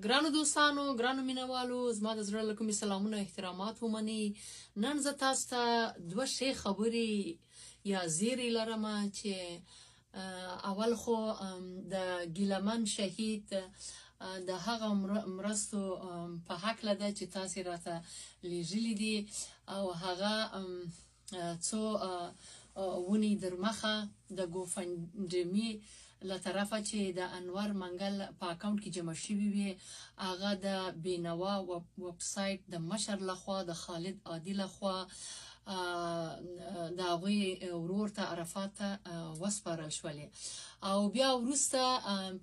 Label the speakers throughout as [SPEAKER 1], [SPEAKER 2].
[SPEAKER 1] ګرانو دوستانو، ګرانو مینوالو، زما د زړه له کومې سلامونه او احترامات ومنئ. نن زه تاسو ته دوه ښې خبرې یا زیری لرم چې اول خو د ګیلمن شهید د هغه مرستو په هکله ده چې تاسو راته لیږلي دي، او هغه څو ونې درمخه د ګوفنډمي له طرفه چې د انور منګل په اکاونټ کې جمع شوي وي، هغه د بینوا ویب سایټ د مشر لخوا، د خالد عادي لخوا د هغوی ورور ته عرفات ته وسپارل شولې. او بیا وروسته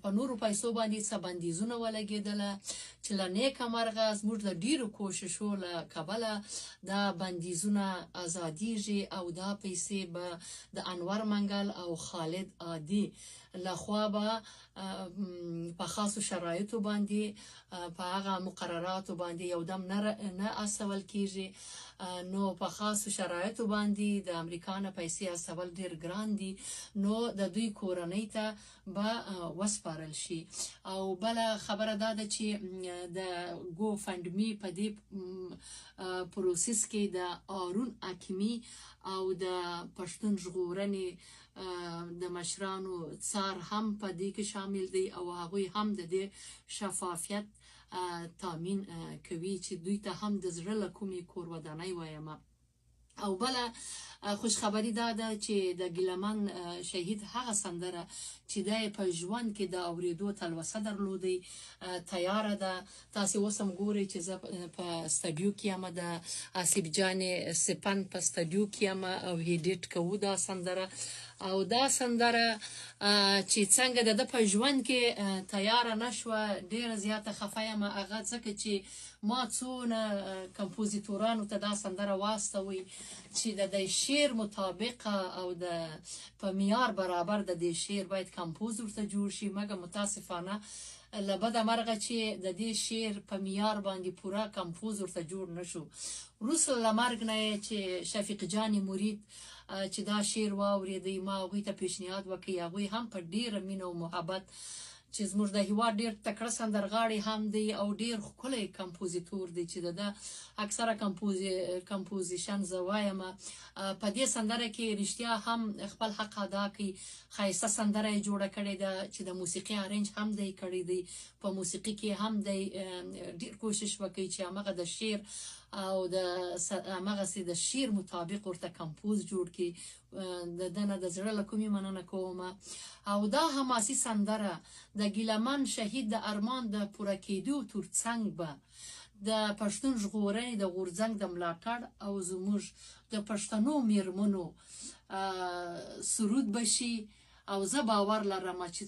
[SPEAKER 1] په نورو پیسو باندې څه بندیزونه ولګېدله چې له نیکه مرغه زموږ د ډیرو کوششو له کبله دا بندیزونه ازادیږي، او دا پیسې به د انور منګل او خالد عادي لخوا به په خاصو شرایطو باندې، په هغه مقرراتو باندې یو دم نه استول کیږي. نو په خاصو شرایطو باندې د امریکا نه پیسې استول ډیر ګران دي، نو د دوی کورنۍ ته به وسپارل شي. او بله خبره دا ده چې د ګو فنډمي په دې پروسس کې د هارون حکیمي او د پښتون ژغورنې د مشرانو څار هم په دې کې شامل دی، او هغوی هم د دې شفافیت تامین کوي چې دوی ته هم د زړه له کومې کور ودانۍ وایم. او بله خوشخبری دا ده چې د ګیلمن شهید هغه سندره چې دی په ژوند کې د اوریدو تلوسه درلودی تیاره ده. تاسې اوس هم ګورئ چې زه په استډیو کې یم، د آصف جان سپند په استډیو کې یم او ایډیټ کوو دا سندره. او دا سندره چې څنګه د ده په ژوند کې تیاره نه شوه، ډېره زیاته خفه یم هغه، ځکه چې ما څونه کمپوزیتورانو ته دا سندره واستوي چې د دې شعر مطابق او د په معیار برابر د دې شعر باید کمپوز ورته جوړ شي، مګر متاسفانه له بده مرغه چې د دې شعر په معیار باندې پوره کمپوز ورته جوړ نشو. وروسته له مرګ نه یې چې شفیق جان مرید چې دا شعر واورېدی، ما هغوی ته پیشنهاد وکړ، هغوی هم په ډېره مینه او محبت چې زموږ د هیواد ډېر تکړه سندرغاړی هم دی او ډېر ښکلی کمپوزیتور دی چې د ده اکثره کمپوزیشن زه وایم په دې سندره کې رښتیا هم خپل حق ادا کوي. ښایسته سندره یې جوړه کړې ده چې د موسیقي ارنج هم دی کړی دی، په موسیقي کې هم دی ډېر کوشش وکړي چې همغه د شعر او د همغسې د شعر مطابق ورته کمپوز جوړ کړي. د ده نه د زړه له کومې مننه کوم. او دا حماسي سندره د ګیلمن شهید د ارمان د پوره کېدو تر څنګ به د پښتون ژغورنې د غورځنګ د ملاتړ او زموږ د پښتنو میرمنو سرود به شي، او زه باور لرم چې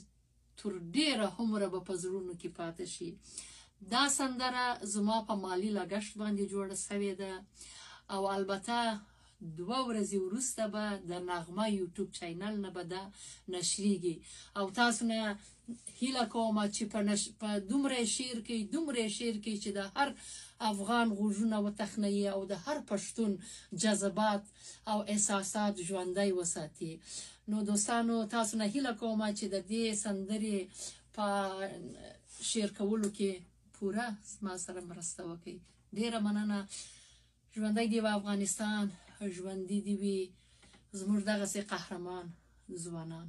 [SPEAKER 1] تر ډېره هومره به په زړونو کې پاتې شي. دا سندره زما په مالي لګښت باندې جوړه شوې ده، او البته 2 ورځې وروسته به د نغمه یوټیوب چینل نه به دا نشریږي. او تاسو نه هیله کوم چې په دومره شعر کې دومره شعر کې چې د هر افغان غوږونه وتخنوي او د هر پښتون جذبات او احساسات ژوندی وساتي. نو دوستانو تاسو نه هیله کوم چې د دې سندرې په شعر کولو کې پوره زما سره مرسته وکړئ. ډېره مننه. ژوندی دی وي افغانستان، ژوندي دي وي زموږ دغسې قهرمان ځوانان.